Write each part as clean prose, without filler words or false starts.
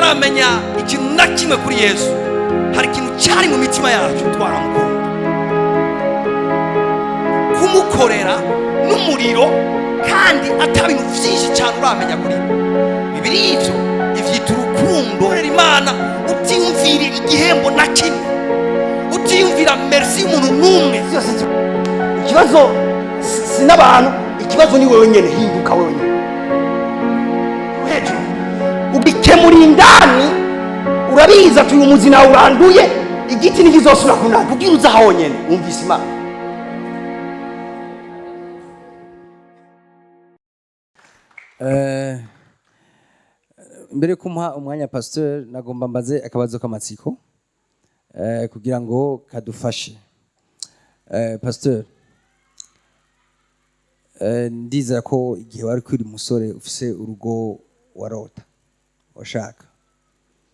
Tutaramenya ikintu na kimwe kuri Yesu, hari ikintu cyari mu mitima yacu, twaramukunda, kumukorera n'umuriro, kandi ata bintu byinshi cyane uramenya kuri we. Bibiri ivyo ivyita urukundo. Korera Imana utiyumvira igihembo na kimwe, utiyumvira merci y'umuntu n'umwe. Byose ikibazo si n'abantu, ikibazo ni wewe nyene. Hinduka wewe nyene hejuru, ugikemura indani. Urabizi ati uyu muzi nawe uranduye, igiti ntikizosubira kunanda. Ubwira uza honyene wumvise Imana. Mbere yo kumuha umwanya pasteur, nagomba mbaze akabazo k'amatsiko kugira ngo kadufashe. Pasteur, ndizera ko igihe wari kuri umusore ufise urugo warota washaka,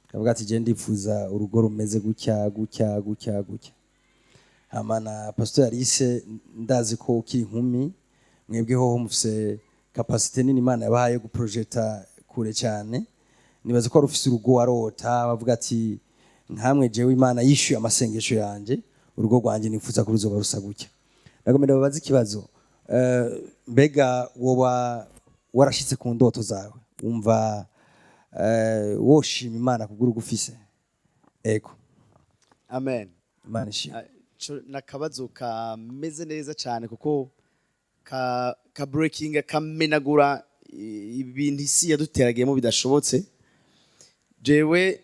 kavuga ati: "Je ndifuza urugo rumeze gutya, gutya, gutya, gutya." Hama na pasteur Alice, ndazi ko ukiri inkumi, mwebwe hoho mufise capacité nini Imana yabahaye yo guprojeta kure cyane. Nibaza ko wari ufise urugo warota, bavuga ati: "Nkamwe jewe Imana yishyuye amasengesho yanje, urugo rwanjye nifuza ko ruzoba rusa gutya." Nagomba ndababaza ikibazo: mbega woba warashitse ku ndoto zawe? Wumva woshima Imana kubw'urugo ufise? Ego. Amen. Imana ishimwe. Ah, ico nakabazo kameze neza cyane, kuko ka breaking, kamenagura ibintu isi yaduteragiyemo bidashobotse. Jewe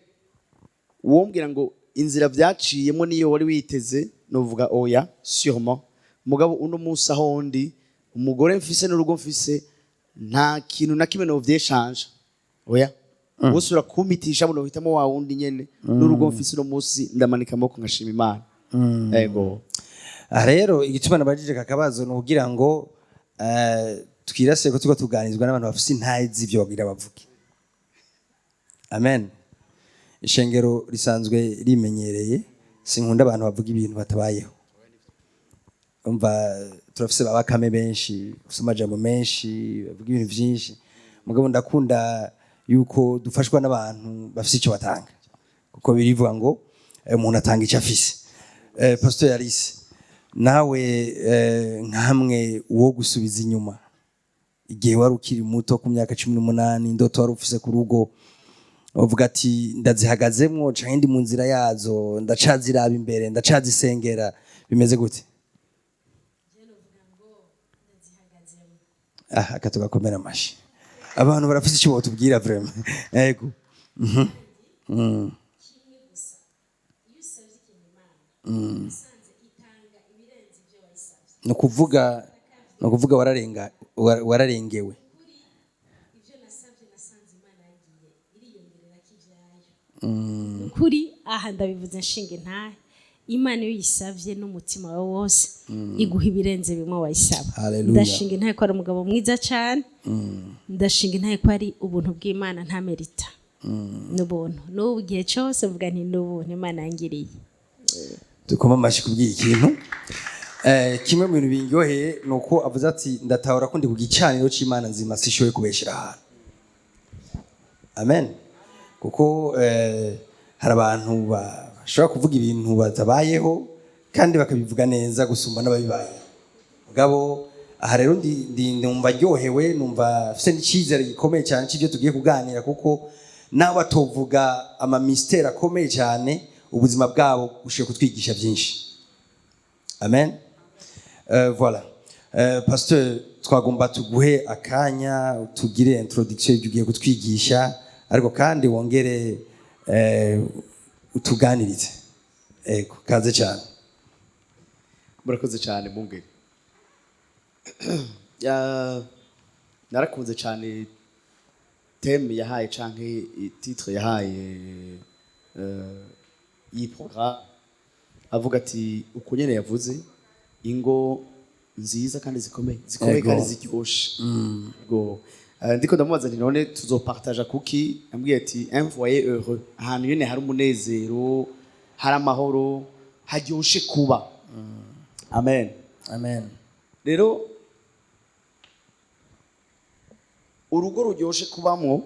wombwira ngo inzira byaciyemo niyo wari witeze, novuga oya, sûrement. Mugabo uno munsi aho ndi, umugore mfise n'urugo mfise, nta kintu na kimwe novyeshanja, oya. Wose urakumitisha buno uhitamo wa wundi nyene n'urugo mfise uno munsi, ndamanika amaboko nkashima Imana, ego. Aha rero igituma nabajije aka kabazo ni ukugira ngo twirase ko turiko tuganizwa n'abantu bafise intahe z'ivyo bagira bavuge. Amen. Ishengero risanzwe rimenyereye, sinkunda abantu bavuga ibintu batabayeho. Umva, turafise ba bakame benshi bafise amajambo menshi, bavuga ibintu vyinshi, mugabo ndakunda yuko dufashwa n'abantu bafise icyo batanga, kuko birivuga ngo umuntu atanga icyo afise. Pastor Alice, nawe nkamwe uwo gusubiza inyuma igihe wari ukiri muto, ku myaka 18, indoto wari ufise ku rugo, uvuga ati: "Ndazihagazemwo canke ndi mu nzira yazo, ndacaziraba imbere, ndacazisengera," bimeze gute? Ah, aka tugakomera amashi. Abantu barafise icyo botubwira vraiment. Ego. Kimwe gusa, iyo usabye ikintu Imana, usanze itanga ibirenze ibyo wayisabye. Ni ukuvuga wararengewe. Ibyo nasabye, nasanze Imana yagiye iriyongerera ko ibyayo. Kuri aha ndabivuze nshinga intahe: Imana iyo uyisabye n'umutima wawe wose, iguha ibirenze bimwe wayisaba. Hallelujah. Ndashinga intahe ko ari umugabo mwiza cyane. Ndashinga intahe ko ari ubuntu bw'Imana ntamerita, n'ubuntu. N'ubu igihe cyose mvuga nti: "N'ubuntu Imana yangiriye." Dukoma amashyi kubw'iyi kintu. Kimwe mu bintu bindyoheye ni uko avuze ati: "Ndatahura ko ndi ku gicaniro c'Imana nzima, sishoboye kubeshera ahantu." Amen. Kuko hari abantu bashobora kuvuga ibintu batabayeho kandi bakabivuga neza gusumba n'ababibayeho. Mugabo aha rero ndumva ndyohewe, numva mfise n'icyizere gikomeye cyane cy'ibyo tugiye kuganira, kuko nawe batovuga ama mystères akomeye cyane, ubuzima bwabo bushoboye kutwigisha byinshi. Amen. Voilà. Pasteur, twagomba tuguhe akanya tugire introduction y'ibyo ugiye kutwigisha, ariko kandi wongere utuganirize. Ego, kaze cyane. Murakoze cyane, mungeri. Narakunze cyane thème yahaye canke titre yahaye iyi programme, avuga ati uko nyene yavuze: ingo nziza kandi zikomeye, zikomeye Ego. kandi ziryoshe. Ego. Ndiko ndamubaza nti: "None tuzopartaja kuki?" Ambwiye ati: "Un foyer heureux, ahantu nyene hari umunezero, hari amahoro, haryoshe kuba." Amen. Amen. Rero urugo ruryoshe kubamwo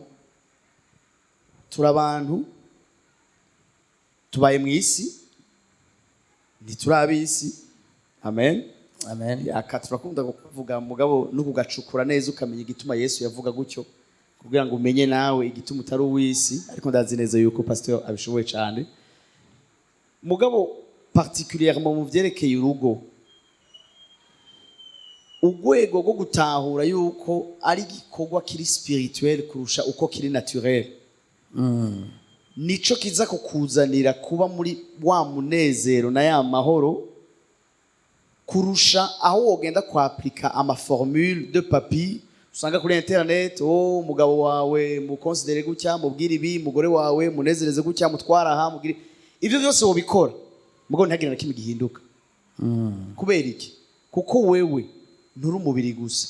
Turi abantu tubaye mu isi, ntituri ab'isi. Amen. Amen. Aka turakunda kuvuga, mugabo no kugacukura neza ukamenya igituma Yesu yavuga gutyo, kugira ngo umenye nawe igituma utari uw'isi. Ariko ndazi neza yuko pasteur abishoboye cyane. Mugabo particulièrement mu vyerekeye urugo, urwego rwo gutahura yuko ari igikorwa kiri spirituel kurusha uko kiri naturel, nico kiza kukuzanira kuba muri wa munezero na ya mahoro kurusha aho wogenda kwapurika ama formule de papi usanga kuri internet: "Oh, umugabo wawe mukonsidere gutya, mubwire ibi, umugore wawe munezereze gutya, mutwara aha, mubwire ibyo." Byose wobikora, mugabo ntihagire na kimwe gihinduka. Kubera iki? Kuko wewe nturi umubiri gusa,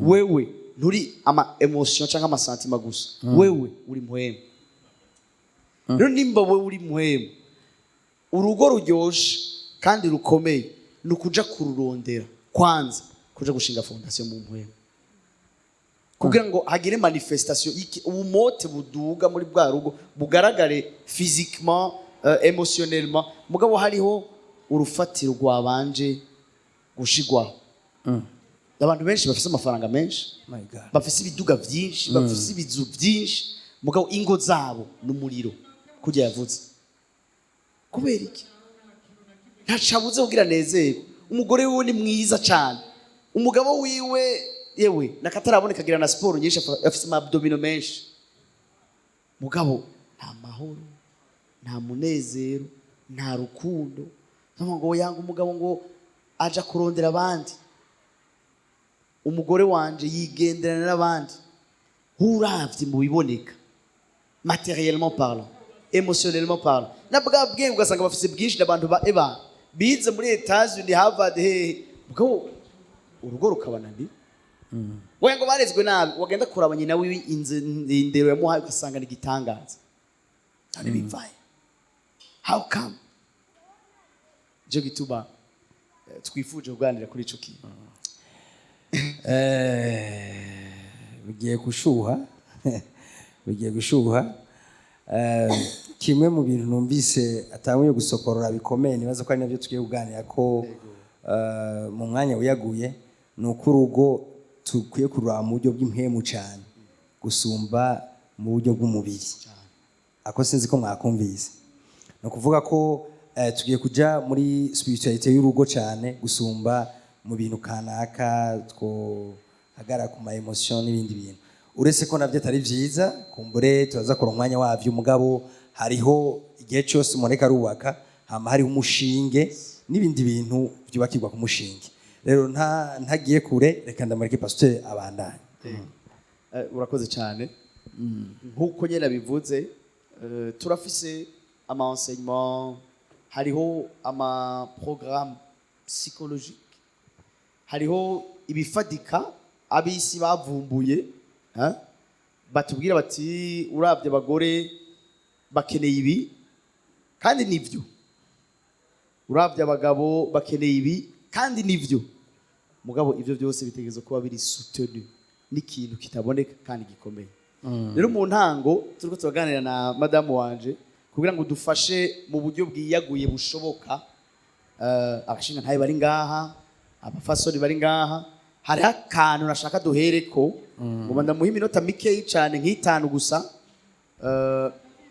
wewe nturi ama émotion cyangwa ama sentiment gusa, wewe uri mpwemu. Rero nimba wewe uri mpwemu, urugo ruryoshe kandi rukomeye ni ukuja kururondera kwanza, kuja gushinga fondation mu mpwemu, kugira ngo hagire manifestation ubumote buduga muri bwa rugo bugaragare physiquement, émotionnellement. Mugabo hariho urufatiro rwabanje gushigwaho. Abantu benshi bafise amafaranga menshi, My God. bafise ibiduga byinshi, bafise ibizu byinshi, mugabo ingo zabo ni umuriro kujya yavutse. Kubera iki? Ntacabuze kugira nezerwe. Umugore wiwe ni mwiza cyane, umugabo wiwe yewe nakataraboneka, agira na siporo nyinshi, afise ama abdominaux menshi, mugabo nta mahoro, nta munezero, nta rukundo. Ndavuga ngo yanga umugabo ngo aja kurondera abandi, umugore wanje yigenderana n'abandi. Uravye mu biboneka, matériellement parlant, émotionnellement parlant, na bwa bwenge ugasanga bafise bwinshi n'abantu ba eba bize muri Etats-Unis, Harvard, hehe, mugabo urugo rukabananira. Wowe ngo barezwe nabi, wagenda kuraba nyina wiwe, indero yamuhaye, ugasanga ni igitangaza. None bivaye? How come? Nicyo gituma twifuje kuganira kuri ico kintu. Bigiye gushuha, bigiye gushuha. Kimwe mu bintu numvise atanguye gusokorora bikomeye, nibaza ko ari nabyo tugiye kuganira ko mu mwanya wiyaguye, ni uko urugo dukwiye kuraba mu buryo bw'impwemu cyane gusumba mu buryo bw'umubiri. Ako sinzi ko mwakumvise. Ni ukuvuga ko tugiye kuja muri spiritualité y'urugo cyane gusumba mu bintu kanaka twohagara ku ma émotion n'ibindi bintu, uretse ko nabyo atari byiza. Kumbure turaza kora umwanya wabyo, mugabo hariho igihe cyose umuntu ariko arubaka, hama hariho umushinge n'ibindi bintu byubakirwa ku mushinge. Rero ntagiye kure, reka ndamureke pasteur abandanye. Urakoze cyane. Nk'uko nyine abivuze, turafise ama enseignement, hariho ama programme psychologique, hariho ibifadika ab'isi bavumbuye, ha? Batubwira bati urabye abagore bakeneye ibi kandi nibyo, urabye abagabo bakeneye ibi kandi nibyo. Mugabo ibyo byose bitegerezwa kuba biri soutenu n'ikintu kitaboneka kandi gikomeye. Rero mu ntango turiko turaganira na madamu wanje kugira ngo dufashe mu buryo bwiyaguye bushoboka abashinga ntaye bari ngaha, abafasoni bari ngaha. Hariho akantu nashaka duhereko, ngo ndamuhe iminota mikeyi cyane, nk'itanu gusa,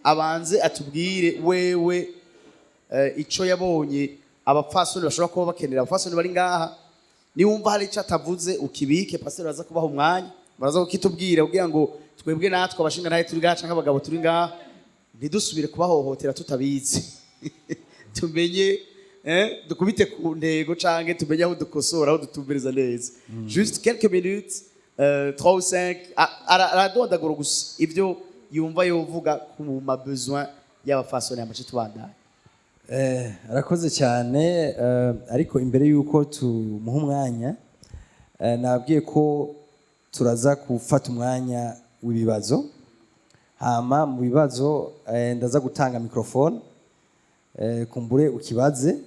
abanze atubwire wewe ico yabonye abapfasoni bashobora kuba bakenera. Abapfasoni bari ngaha, niwumva hari icyo atavuze ukibike, pasiteri araza kubaha umwanya, baraza kukitubwira, kugira ngo twebwe natwe abashinga ntahe turi ngaha canke abagabo turi ngaha ntidusubire kubahohotera tutabizi. Tumenye dukubite ku ntego canke tumenye aho dukosora, aho dutumbereza neza. Juste quelques minutes, 3 ou 5, aradondagura gusa ibyo yumva yovuga ku ma besoin y'abafasoni, amace tubandanye. Arakoze cyane, ariko imbere y'uko tumuha umwanya, nabwiye ko turaza gufata umwanya w'ibibazo. Hama mu bibazo ndaza gutanga microphone, kumbure ukibaze,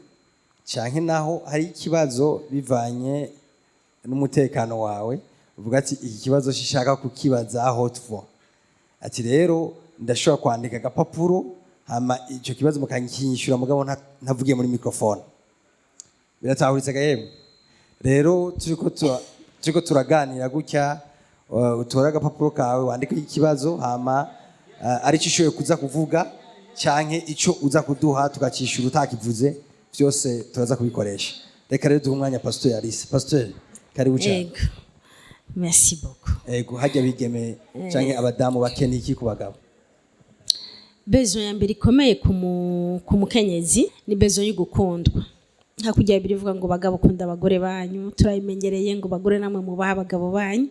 canke naho hari ikibazo bivanye n'umutekano wawe uvuga ati iki kibazo shishaka kukibaza haute voix, ati rero Ndashobora kwandika agapapuro, hama icyo kibazo mukakinyishyura, mugabo ntavugiye muri microphone. Biratahuritse gahemwe? Rero turiko turaganira gutya, utore agapapuro kawe, wandike ikibazo, hama aricyo ushoboye kuza kuvuga canke ico uza kuduha tukacishura utakivuze, byose turaza kubikoresha. Reka rero duhe umwanya Pasteur Alice. Pasteur, karibu cyane. Ego, merci beaucoup. Ego, hajya bigeme canke abadamu bakeneye iki ku bagabo? Besoin ya mbere ikomeye ku mukenyezi ni besoin yo gukundwa. Hakurya birivuga ngo bagabo, kunda abagore banyu. Turabimenyereye ngo bagore namwe mubaha abagabo banyu.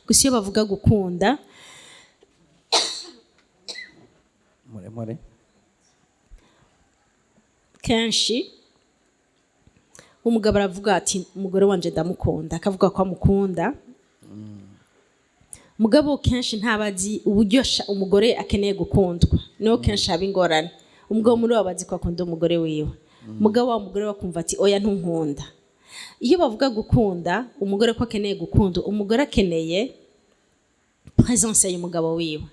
Gusa iyo bavuga gukunda, muremure, kenshi umugabo aravuga ati: "Umugore wanje ndamukunda," akavuga ko amukunda. Mugabo kenshi ntabazi uburyo umugore akeneye gukundwa. Niho kenshi haba ingorane. Umugabo muri we abazi ko akunda umugore wiwe, mugabo wa mugore we akumva ati: "Oya, ntunkunda." Iyo bavuga gukunda umugore, ko akeneye gukunda, umugore akeneye presence y'umugabo wiwe.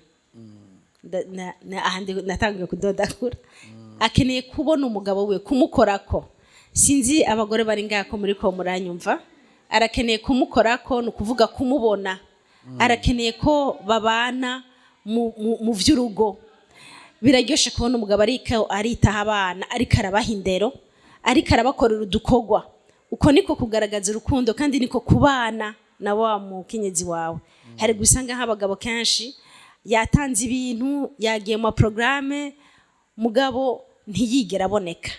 Ahandi natangiye kudodagura, akeneye kubona umugabo we, kumukorako. Sinzi abagore bari ngaha ko muri ko muranyumva. Arakeneye kumukorako, ni ukuvuga kumubona. Arakeneye ko babana mu by'urugo. Biraryoshe kubona umugabo ariko aritaho abana, ariko arabaha indero, ariko arabakorera udukorwa. Uko niko kugaragaza urukundo, kandi niko kubana na wa mukenyezi wawe. Hari gusanga nk'abagabo kenshi yatanze ibintu, yagiye mu maporogaramu, mugabo ntiyigere aboneka,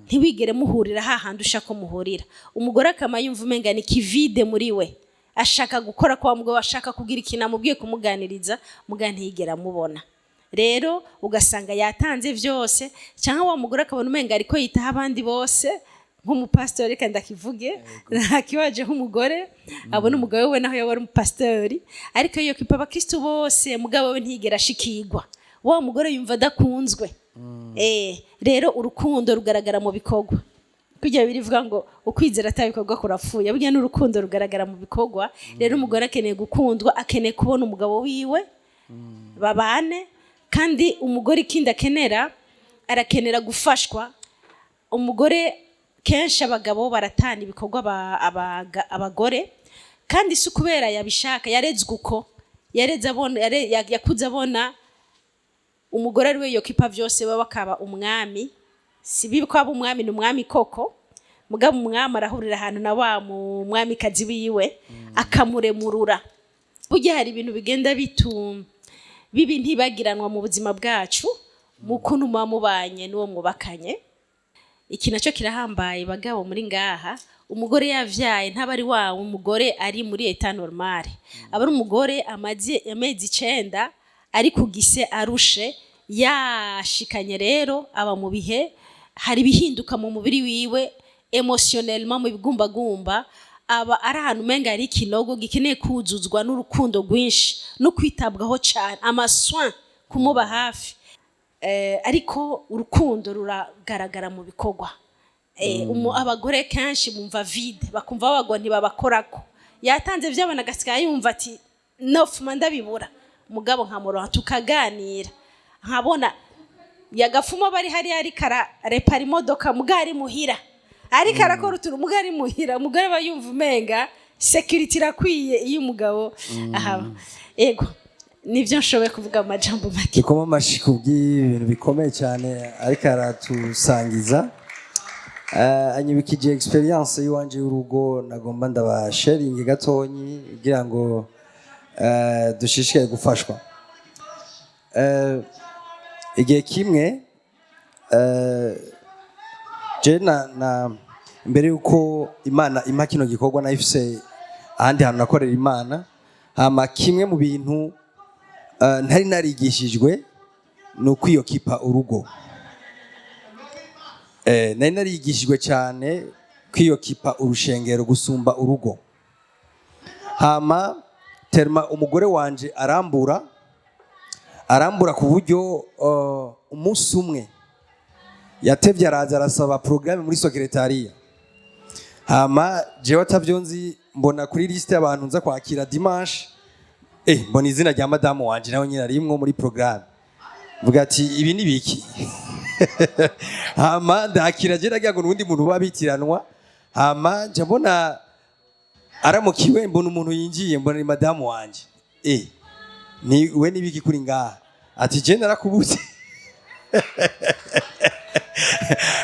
ntiwigere muhurira hahandi ushaka ko muhurira. Umugore akama yumva umenga ni kivide muri we, ashaka gukora kwa mugabo, ashaka kugira ikintu amubwiye, kumuganiriza, mugabo ntiyigere amubona. Rero ugasanga yatanze byose, cyangwa wa mugore akabona umenga ariko yitaho abandi bose. Nk'umupasitori, reka ndakivuge, ntakibaje, nk'umugore abona umugabo we, naho yaba ari umupasitori, ariko iyo kipa abakristu bose, mugabo we ntiyigera ashikirwa, wa mugore yumva adakunzwe. Rero urukundo rugaragara mu bikorwa. Kugira birivuga ngo ukwizera atabikorwa kurapfuye, burya n'urukundo rugaragara mu bikorwa. Rero umugore akeneye gukundwa, akeneye kubona umugabo wiwe, babane. Kandi umugore ikindi akenera, arakenera gufashwa. Umugore kenshi, abagabo baratana ibikorwa abagore, kandi si ukubera yabishaka, yarezwe uko yareze, abona yakuze abona umugore ari we yokipa byose, we bakaba umwami. Si bibi ko aba umwami, ni umwami koko, mugabo umwami arahurira ahantu na wa mwamikazi wiwe akamuremurura. Burya hari ibintu bigenda bitu bibi ntibagiranwa mu buzima bwacu, mu kuntu muba mubanye n'uwo mwubakanye. Iki nacyo kirahambaye, bagabo muri ngaha. Umugore yavyaye ntaba ari wa umugore ari muri état normale, aba ari umugore amaze amezi 9 ari ku gise, arushe, yashikanye. Rero aba mu bihe hari ibihinduka mu mubiri wiwe, émotionnellement, mu bigumbagumba. Aba ari ahantu umenga ari ikinogo gikeneye kuzuzwa n'urukundo rwinshi no kwitabwaho cyane, ama soins, kumuba hafi. Ariko urukundo ruragaragara mu bikorwa. Abagore kenshi bumva vide, bakumva abagabo ntibabakorako. Yatanze byabona, agasigaye yumva ati: "Nofuma ndabibura." Mugabo nkamuronka tukaganira, nkabona yagafuma bari hariya ariko ararepara imodoka, mugabo ari muhira ariko arakora utuntu, mugabo ari muhira. Umugore aba yumva umenga sécurité irakwiye iyo umugabo ahaba. Ego, nibyo nshoboye kuvuga mu majambo make. Dukoma amashi kubw'ibintu bikomeye cyane ariko aratusangiza. Anyibukije expérience y'iwanje y'urugo, nagomba ndabasharinge gatonyi kugira ngo dushishikaye gufashwa. Igihe kimwe, je na mbere yuko Imana impa kino gikorwa, nahifise ahandi hantu nakorera Imana. Hama kimwe mu bintu ntari narigishijwe ni ukwiyokipa urugo. Nari narigishijwe cyane kwiyokipa urushengero gusumba urugo. Hama terma umugore wanje arambura, arambura ku buryo umunsi umwe yatevye araza arasaba programme muri secrétariat. Hama jewe atavyo nzi, mbona kuri liste y'abantu nza kwakira dimanche. Mbona izina rya madamu wanje nawe nyine arimwo muri programme, vuga ati ibi ni biki? Hama ndakira je nagira ngo nundi muntu babitiranwa. Hama nja mbona aramukiwe, mbona umuntu yinjiye, mbona ni madamu wanje. Ni we nibiki kuri ngaha? Ati je narakubuze.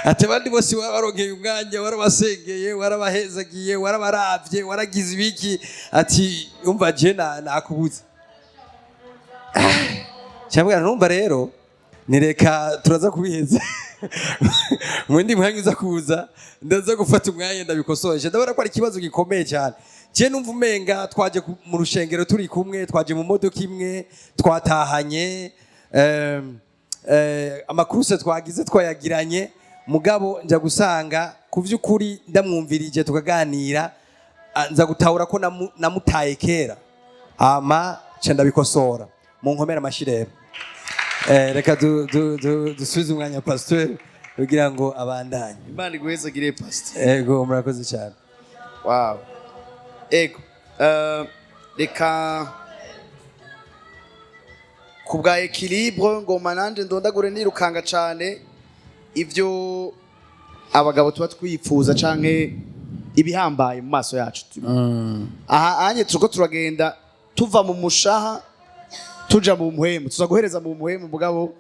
Ati abandi bose warabaronkeye umwanya, warabasengeye, warabahezagiye, warabaravye, waragize ibiki. Ati umva, je nakubuze. Cyangwa numva rero nireka turaza kubiheza mundi mwanya uza kuza, ndaza gufata umwanya ndabikosoje. Ndabona ko ari ikibazo gikomeye cyane. Je numva umenga twaje mu rushengero turi kumwe, twaje mu modoka imwe, twatahanye, amakuruse twagize twayagiranye, mugabo nja gusanga ku vy'ukuri ndamwumvirije tukaganira, nza gutahura ko namutaye kera. Hama nca ndabikosora. Mu nkomera amashyi rero. Reka dusubize umwanya pasteur kugira ngo abandanye. Imana iguhezagire, pastor. Ego, murakoze cyane. Wow, ego. Reka ku bwa équilibre ngoma nanje ndondagure nirukanga cane ivyo abagabo tuba twipfuza canke ibihambaye mu maso yacu. Aha anye turiko turagenda tuva mu mushaha tuja mu muhemu, tuza guhereza mu muhemu. Mugabo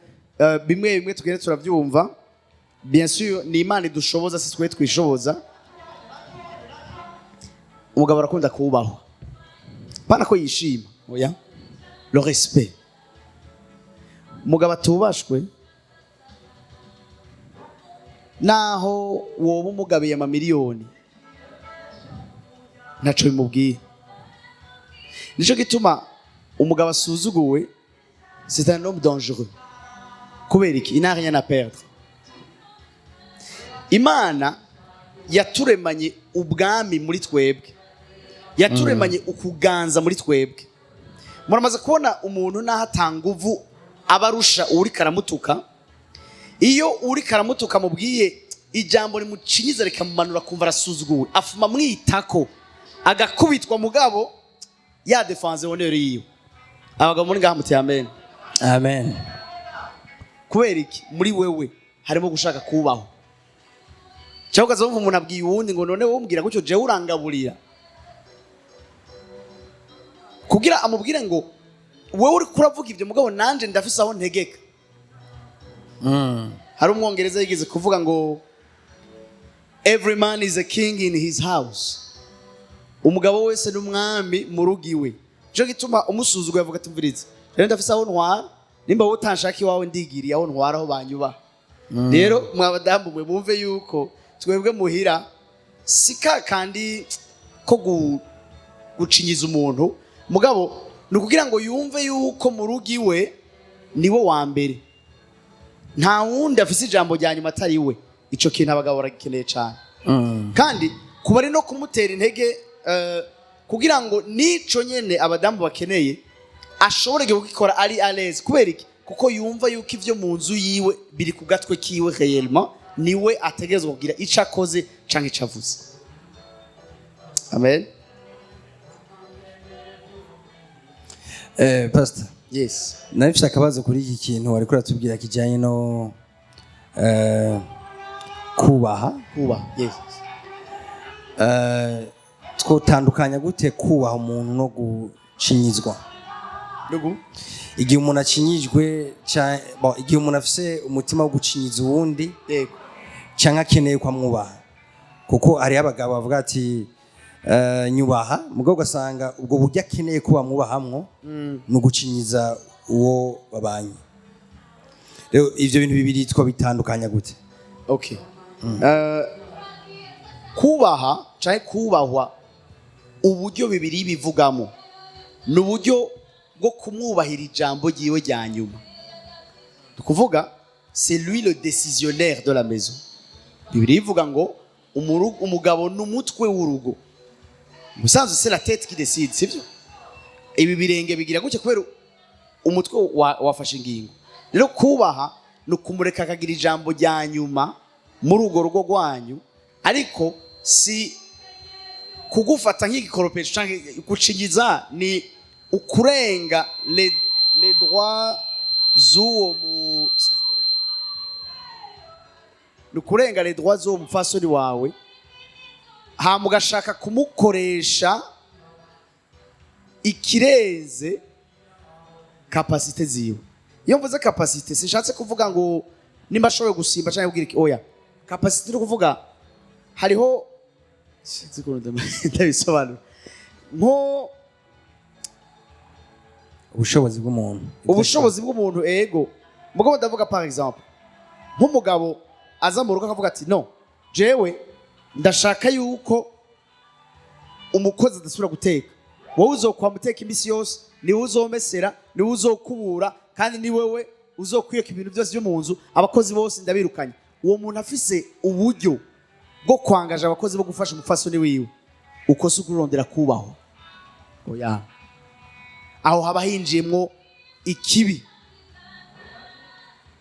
bimwe bimwe tugende turavyumva. Bien sûr, ni Imana idushoboza, si twe twishoboza. Umugabo arakunda kubahwa, pana ko yishima, oya, le respect. Umugabo atubashwe, naho woba umugabiye amamiliyoni, ntaco bimubwiye. Nico gituma umugabo asuzuguwe, c'est un homme dangereux. Kubera iki? Il n'a rien à perdre. Imana yaturemanye ubwami muri twebwe, yaturemanye ukuganza muri twebwe. Muramaze kubona umuntu n'aho atanguvu aba arusha uwuriko aramutuka, iyo uriko aramutuka amubwiye ijambo rimucinyiza rikamumanura, kumva arasuzuguwe, afuma amwitako agakubitwa, mugabo yadefanze honneur yiwe. Abagabo muri ngaha muti amen. Amen. Kubera iki? Muri wewe harimo gushaka kubaho. Cyangwa ukaza wumva umuntu abwiye uwundi ngo none wowe umbwira gutyo, jewe urangaburira, kugira amubwire ngo wowe uri kuravuga ibyo, mugabo nanje ndafise aho ntegeka. Hari Umwongereza yigeze kuvuga ngo "Every man is a king in his house." Umugabo wese ni umwami mu rugo iwe. Nico gituma umusuzuguye avuga ati mviriza rero, ndafise aho ntwara, nimba wowe utanshaka iwawe, ndigiriye aho ntwara, aho banyubaha. Rero mwa badamu mwe, mumve yuko twebwe muhira si ka kandi ko gucinyiza umuntu, mugabo ni ukugira ngo yumve yuko mu rugo iwe niwe wa mbere, nta wundi afise ijambo rya nyuma atari we. Ico kintu abagabo baragikeneye cyane, kandi kuba ari no kumutera intege, kugira ngo n'ico nyene abadamu bakeneye ashobore kugikora ari à l'aise. Kubera iki? Kuko yumva yuko ivyo mu nzu yiwe biri ku gatwe kiwe réellement, niwe ategerezwa kugira ico akoze canke ico avuze. Amen. Pastor. Yes. Nari mfite akabazo kuri iki kintu wariko uratubwira kijyanye no kubaha. Kuba, yes. Twotandukanya gute kubaha umuntu no gucinyizwa? Nugu Igihe umuntu acinyijwe bon, igihe umuntu afise umutima wo gucinyiza uwundi canke akeneye ko amwubaha, kuko hariho abagabo bavuga ati nyubaha, mugabo ugasanga ubwo buryo akeneye ko bamwubahamwo ni ugucinyiza uwo babanye. Rero ivyo bintu bibiri twabitandukanya gute? Okay. Kubaha canke kubahwa, uburyo bibiri bivugamo ni uburyo bwo kumwubahira ijambo ryiwe rya nyuma. Ni ukuvuga c'est lui le décisionnaire de la maison. Bibiri ivuga ngo umugabo ni umutwe w'urugo. Musanzwe c'est la tête qui décide, sivyo? Ibi birenge bigira gutya kubera umutwe wafashe ingingo. Rero kubaha ni ukumureka akagira ijambo rya nyuma muri urwo rugo rwanyu, ariko si kugufata nk'igikoropesho cyangwa gucinyiza. Ni Ukurenga les droits z'uwo mu ni ukurenga les droits z'uwo mupfasoni wawe, hama ugashaka kumukoresha ikirenze capacité ziwe. Iyo mvuze capacité, sinshatse kuvuga ngo nimba ashoboye gusimba cyangwa kubwira iki, oya. Capacité ni ukuvuga hariho, sinzi ukuntu ndabisobanura, nko Ubushobozi bw'umuntu. Ubushobozi bw'umuntu, ego. Mugabo ndavuga, par exemple, nk'umugabo aza mu rugo akavuga ati: "No, jewe ndashaka yuko umukozi adasubira guteka, wowe uzokwama uteka iminsi yose, niwe uzomesera, niwe uzokubura, kandi ni wewe uzokwiyeka ibintu byose byo mu nzu, abakozi bose ndabirukanye." Uwo muntu afise uburyo bwo kwangaja abakozi bo gufasha umupfasoni wiwe, uko si ukurondera kubahwa, oya. Aho haba hinjiyemwo ikibi,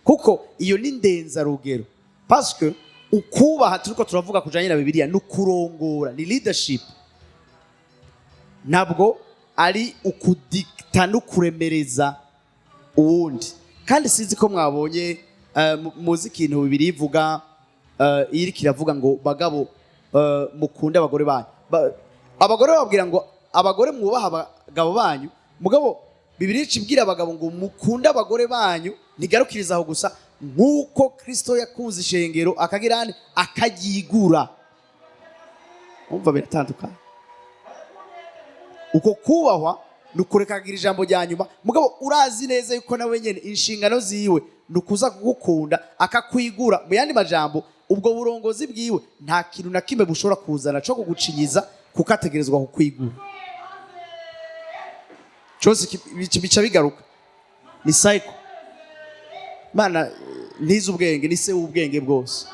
kuko iyo ni ndenzarugero, parce que ukubaha turiko turavuga kujanye na Bibiliya ni ukurongora, ni leadership, ntabwo ari ukudikita no kuremereza uwundi. Kandi sinzi ko mwabonye, muzi ikintu Bibiliya ivuga, iyo iriko iravuga ngo: "Bagabo, mukunde abagore banyu." Abagore bababwira ngo: "Abagore, mwubaha abagabo banyu." Mugabo Bibiliya ica ibwira abagabo ngo: "Mukunde abagore banyu." Ntigarukiriza aho gusa: "Nk'uko Kristo yakunze ishengero, akagira ane? Akaryigura." Umva, biratandukanye. Uko kubahwa ni ukureka akagira ijambo rya nyuma, mugabo urazi neza yuko nawe nyene inshingano ziwe ni ukuza kugukunda, akakwigura. Mu yandi majambo, ubwo burongozi bwiwe nta kintu na kimwe bushobora kuzana co kugucinyiza, kuko ategerezwa kukwigura cyose. Bica bigaruka ni cycle. Mana ntize ubwenge, ni se w'ubwenge bwose.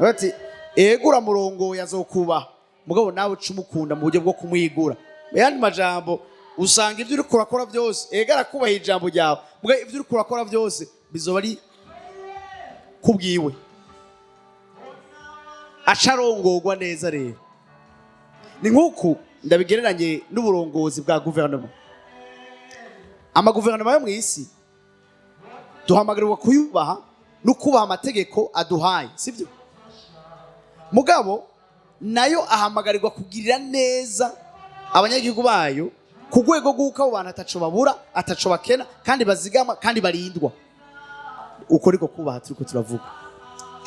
Ati: "Ego, uramurongoye, azokubaha, mugabo nawe uca umukunda mu buryo bwo kumwigura." Mu yandi majambo, usanga ibyo uriko urakora byose, ego, arakubaha ijambo ryawe, mugabo ibyo uriko urakora byose bizoba ari kubwiwe, aca arongorwa neza. Rero ni nk'uku ndabigereranye n'uburongozi bwa guverinoma. Amaguverinoma yo mu isi duhamagarirwa kuyubaha no kubaha amategeko aduhaye, sibyo? Mugabo nayo ahamagarirwa kugirira neza abanyagihugu bayo ku rwego rw'uko abo bantu ataco babura, ataco bakena, kandi bazigama, kandi barindwa. Uko niko kubaha turiko turavuga.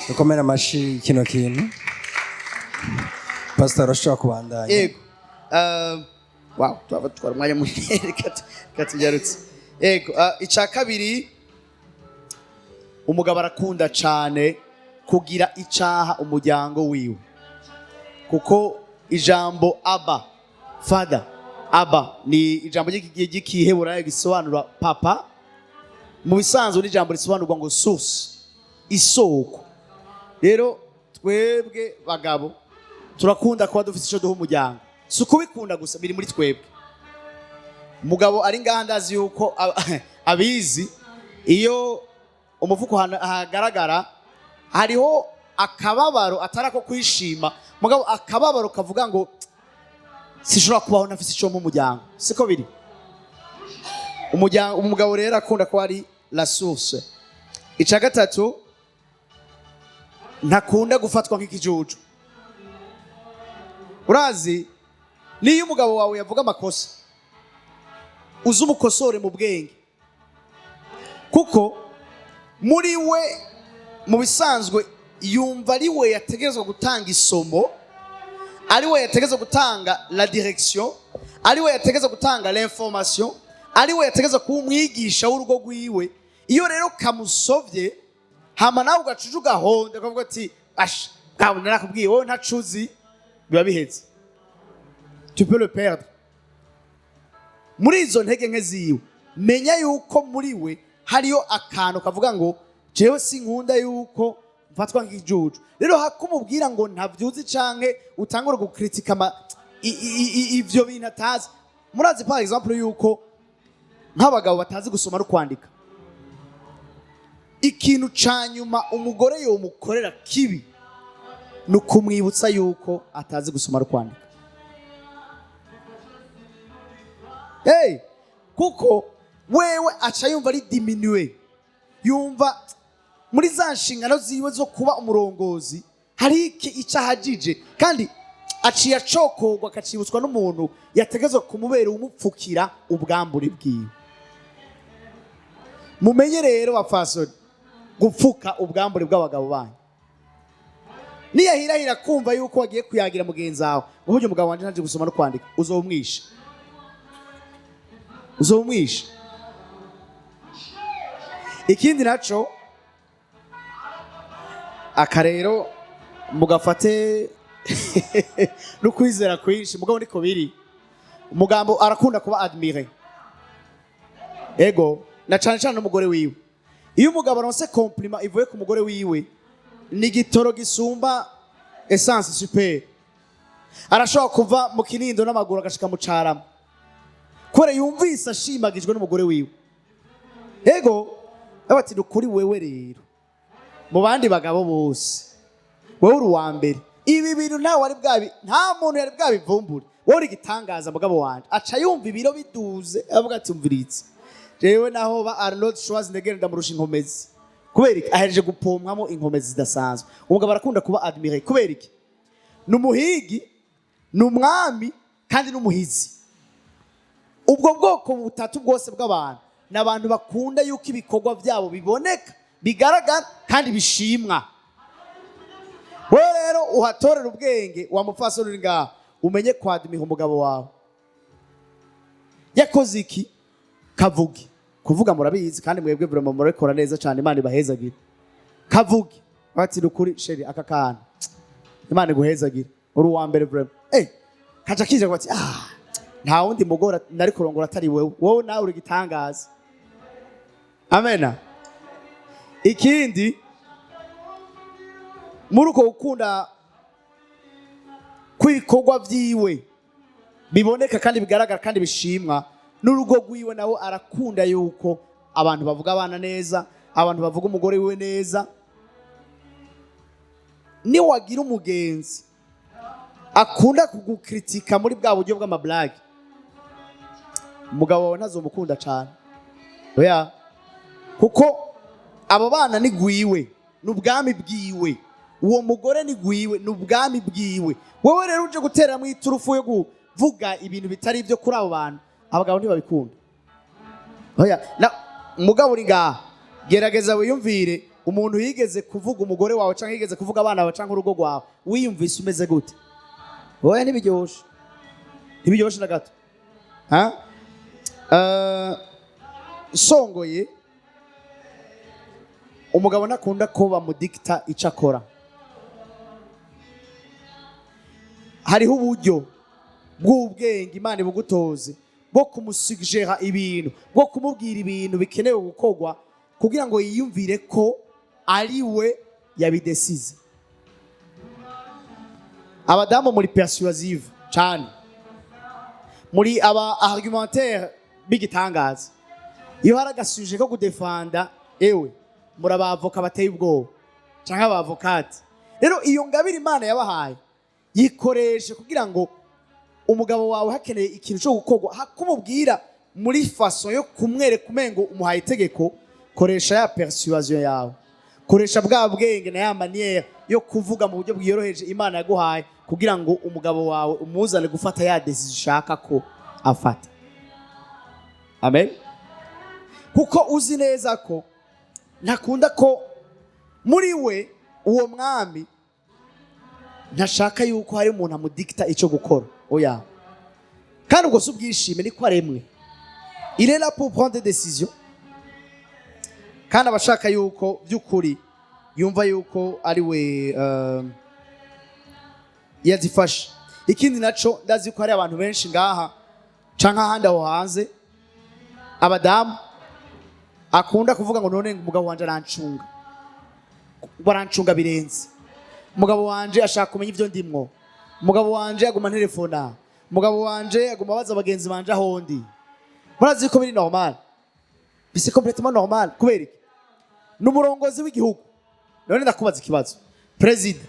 Dukomere amashi kino kintu. Pastor, urashobora kubandanya. Yego. Wow, twaba twara umwanya munini, reka tubyarutse. Yego, icya kabiri, umugabo arakunda cyane kugira icaha umuryango wiwe, kuko ijambo aba, father, aba ni ijambo ry'Ikiheburayo gisobanura papa. Mu bisanzwe ni ijambo risobanurwa ngo source, isoko. Rero twebwe bagabo turakunda kuba dufite icyo duha umuryango. Si ukubikunda gusa, biri muri twebwe. Umugabo ari ngaha ndazi yuko abizi. Iyo umufuko hagaragara, hariho akababaro atari ako kwishima, mugabo akababaro kavuga ngo: "Sishobora kubaho ntafise icyo mu muryango." Siko biri? Umuryango, umugabo rero akunda kuba ari la source. Icya gatatu, ntakunda gufatwa nk'ikijuju. Urazi, niyo umugabo wawe yavuga amakosa, uze umukosore mu bwenge, kuko muri we mu bisanzwe yumva ari we yategerezwa gutanga isomo, ari we yategerezwa gutanga la direction, ari we yategerezwa gutanga l'information, ari we yategerezwa kuba umwigisha w'urugo rwiwe. Iyo rero kamusovye, hama nawe ugacuja ugahonda, ukavuga ati: "Asha, bwawe narakubwiye, wowe ntacuzi," biba biheze, tu peux le perdre. Muri izo ntege nke ziwe, menya yuko muri we hariyo akantu kavuga ngo: "Jewe sinkunda yuko mfatwa nk'ijuju." Rero hakumubwira ngo ntavyuzi canke utangure gukritika ivyo bintu atazi. Murazi, par exemple, yuko nk'abagabo batazi gusoma no kwandika, ikintu ca nyuma umugore yomukorera kibi ni ukumwibutsa yuko atazi gusoma no kwandika. Hey! Kuko wewe aca yumva ari diminué, yumva muri za nshingano ziwe zo kuba umurongozi hari iki icyo ahagije, kandi aciye acokorwa, akacibutswa n'umuntu yategezwa kumubera umupfukira ubwambure bwiwe. Mumenye rero, bapfasoni, gupfuka ubwambure bw'abagabo banyu. Niyahirahira kumva yuko wagiye kuyagira mugenzi wawe ngo burya umugabo wanje ntaje gusoma no kwandika, uzomwisha, uzomwisha. Ikindi naco, aka rero mugafate no kwizera kwinshi, mugabo niko biri: umugambo arakunda kuba admiré, ego, na cane cane n'umugore wiwe. Iyo umugabo aronse compliment ivuye ku mugore wiwe, ni igitoro gisumba essence super. Arashobora kuva mu Kinindo n'amaguru agashika mu Carama kubera yumvise ashimagijwe n'umugore wiwe. Ego, ati: "Ukuri wewe rero, mu bandi bagabo bose wowe uri uwa mbere. Ibi bintu ntawe wari bwabi, nta muntu yari bwabivumbure. Wowe uri igitangaza, mugabo wanje." Aca yumva ibiro biduze, avuga ati: "Umviritse jewe, naho ba Arnold Schwarzenegger ndamurusha inkomezi." Kubera iki? Ahereje gupomwamo inkomezi zidasanzwe. Umugabo arakunda kuba admiré. Kubera iki? Ni umuhigi, ni umwami, kandi n'umuhizi. Ubwo bwoko butatu bwose bw'abantu ni abantu bakunda yuko ibikorwa byabo biboneka, bigaragara kandi bishimwa. Wowe rero uhatorera ubwenge, wa mupfasoni uri ngaha, umenye kwadimiha umugabo wawe. Yakoze iki, kavuge. Kuvuga murabizi, kandi mwebwe vraiment murabikora neza cyane, Imana ibahezagire. Kavuge bati: "Nukuri chéri, aka kantu Imana iguhezagire, uri uwa mbere vraiment." Kaca kije bati: "Ah, nta wundi mugore nari kurongora atari wewe. Wowe nawe uri igitangaza." Amena. Ikindi, muri uko gukunda kw'ibikorwa vyiwe biboneka kandi bigaragara kandi bishimwa, n'urugo rwiwe nawe arakunda yuko abantu bavuga abana neza, abantu bavuga umugore wiwe neza. Niwagira umugenzi akunda kugukritika muri bwa buryo bw'amablage, umugabo wawe ntazomukunda cyane. Oya, kuko abo bana ni gwiwe, ni ubwami bwiwe. Uwo mugore ni gwiwe, ni ubwami bwiwe. Wowe rero uje guteramo iturufu yo kuvuga ibintu bitari ibyo kuri abo bantu, abagabo ntibabikunda. Oya. Na mugabo uri ngaha, gerageza wiyumvire umuntu yigeze kuvuga umugore wawe cyangwa yigeze kuvuga abana bawe cyangwa urugo rwawe, wiyumvise umeze gute? Oya, ntibiryoshe, ntibiryoshe na gato. Ha? Songoye, umugabo ntakunda ko bamudikita icyo akora. Hariho uburyo bw'ubwenge Imana ibugutoze bwo kumusuggéra ibintu, bwo kumubwira ibintu bikenewe gukorwa kugira ngo yiyumvire ko ari we yabidesize. Abadamu muri persuasive cyane, muri aba argumentaire b'igitangaza. Iyo hari agasujet ko kudefanda, ewe, muri abavoka bateye ubwoba canke abavokati. Rero iyo ngabire Imana yabahaye, yikoreshe kugira ngo umugabo wawe hakeneye ikintu cyo gukorwa, hakumubwira muri façon yo kumwereka umengo umuhaye itegeko, koresha ya persuasion yawe, koresha bwa bwenge na ya manière yo kuvuga mu buryo bwiyoroheje Imana yaguhaye, kugira ngo umugabo wawe umuzane gufata ya décision ushaka ko afata. Amen. Kuko uzi neza ko ntakunda ko muri we uwo mwami ntashaka yuko hari umuntu amudikita icyo gukora. Oya, kandi ubwo si ubwishime, niko aremwe. Il est là pour prendre des décisions, kandi aba ashaka yuko by'ukuri yumva yuko ari we yazifashe. Ikindi naco, ndazi ko hari abantu benshi ngaha canke ahandi aho hanze, abadamu akunda kuvuga ngo: "None umugabo wanje arancunga, barancunga birenze. Umugabo wanje ashaka kumenya ivyo ndimwo. Umugabo wanje aguma ntelefona. Umugabo wanje aguma abaza bagenzi banje aho ndi." Murazi ko biri normal, c'est complètement normal. Kubera iki? Ni umurongozi w'igihugu. None ndakubaza ikibazo: perezida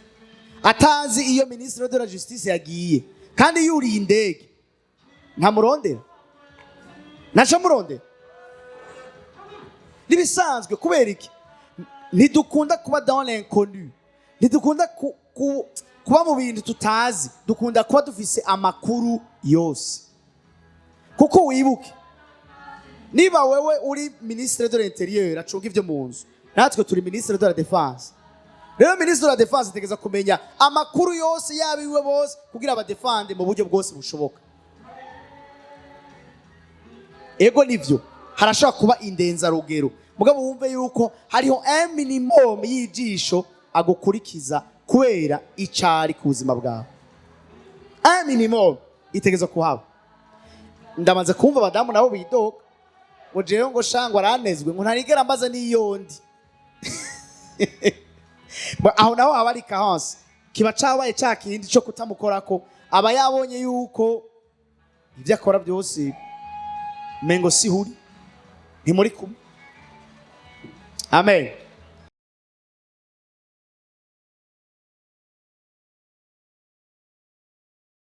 atazi iyo ministre de la justice yagiye kandi yuriye indege, ntamurondera? Naca murondera. Nibisanzwe. Kubera iki? Ntidukunda kuba dans l'inconnu, ntidukunda kuba mu bintu tutazi. Dukunda kuba dufise amakuru yose, kuko wibuke, niba wewe uri ministre de l'Intérieur acunga ivyo mu nzu, natwe turi ministre de la Défense. Rero ministre de la Défense ategereza kumenya amakuru yose yabiwe bose kugira abadefande mu buryo bwose bushoboka. Ego, nivyo, harashobora kuba indenzarugero, mugabo wumve yuko hariho un minimum y'ijisho agukurikiza kubera icari ku buzima bwawe. Un minimum itegerezwa kuhaba. Ndamaze kumva abadamu nabo bidoga ngo jewe ngo shangwa aranezwe, ngo ntarigera mbaza n'iyondi. Aho naho haba ari kahonse, kiba cabaye ca kindi co kutamukorako. Aba yabonye yuko ibyo akora byose mengo sihuri, ntimuri kumwe. Amen.